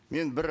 Мен бір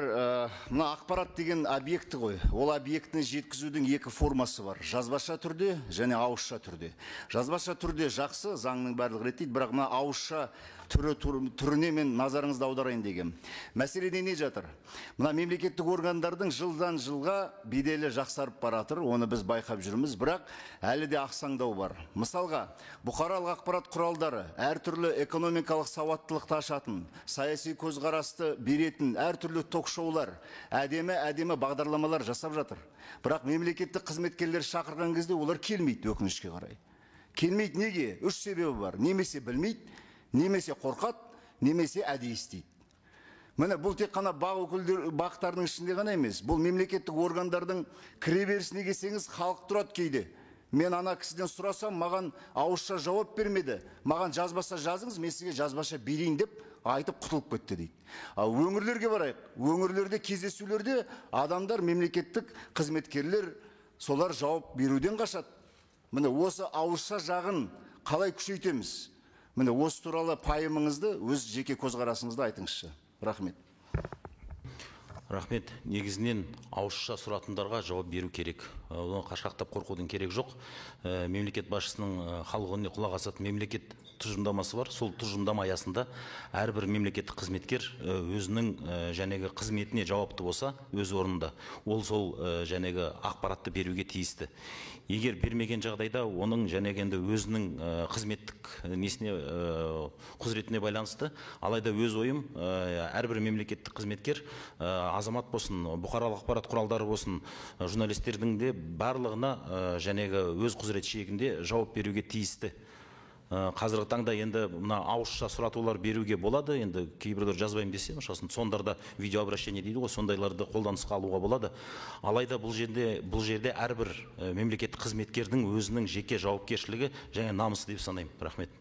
мына ақпарат деген объекті ғой. Ол объектіні жеткізудің екі формасы бар. Жазбаша түрде және ауызша түрде. Жазбаша түрде жақсы, заңның барлығы реттейді, бірақ мына ауызша түріне мен назарыңызды аударайын дегем. Мәселеде не жатыр? Мына мемлекеттік органдардың жылдан жылға беделі жақсарып баратыр, оны біз байқап жүрміз, бірақ әлі де ақсаңдау бар. Мысалға, бұқаралық ақпарат құралдары әртүрлі экономикалық сауаттылықты ашатын, саяси көзқарасты беретін әртүрлі ток-шоулар, әдемі-әдемі бағдарламалар жасап жатыр. Бірақ мемлекеттік қызметкерлер шақырған кезде олар келмейді, өкінішке қарай. Келмейді неге? Үш себебі бар. Немесе білмейді, немесе қорқады, немесе әдейі істейді. Міне, бұл тек қана бақ өкілдері, бақтардың ішінде ғана емес, бұл мемлекеттік органдардың кіреберісіне келсеңіз, халық тұрады кейде. Мен ана кісіден сұрасам, маған ауызша жауап бермеді. Маған жазбаша жазыңыз, мен сізге жазбаша берейін деп айтып құтылып кетті дейді. Ал өңірлерге барайық. Өңірлерде кездесулерде адамдар, мемлекеттік қызметкерлер солар жауап беруден қашады. Міне, осы ауызша жағын қалай күшейтеміз? Міне, осы туралы пайымыңызды, өз жеке көзқарасыңызды айтыңызшы. Рахмет. Рахмет. Негізінен ауызша сұратындарға жауап беру керек. Оны қашқақтап қорқудың керек жоқ. Мемлекет басшысының халық үніне құлақ асатын мемлекет тұжырымдамасы бар. Сол тұжырымдама аясында әрбір мемлекеттік қызметкер өзінің жәнегі қызметіне жауапты болса, өз орнында, ол сол жәнегі ақпаратты беруге тиісті. Егер бермеген жағдайда оның жәнегі енді өзінің қызметтік несіне, құзыретіне байланысты. Алайда өз ойым, әрбір мемлекеттік қызметкер, азамат болсын, бұқаралық ақпарат құралдары болсын, журналистердің де барлығына жәнегі өз құзырет шегінде жауап беруге тиісті. Қазіргі таңда енді мына ауызша сұратулар беруге болады, енді кейбіреулер жазбаймын десе, мысалы, сондарда видеообращение дейді ғой, сондайларды қолданысқа алуға болады. Алайда бұл жерде әрбір мемлекеттік қызметкердің өзінің жеке жауапкершілігі және намысы деп санаймын. Рахмет.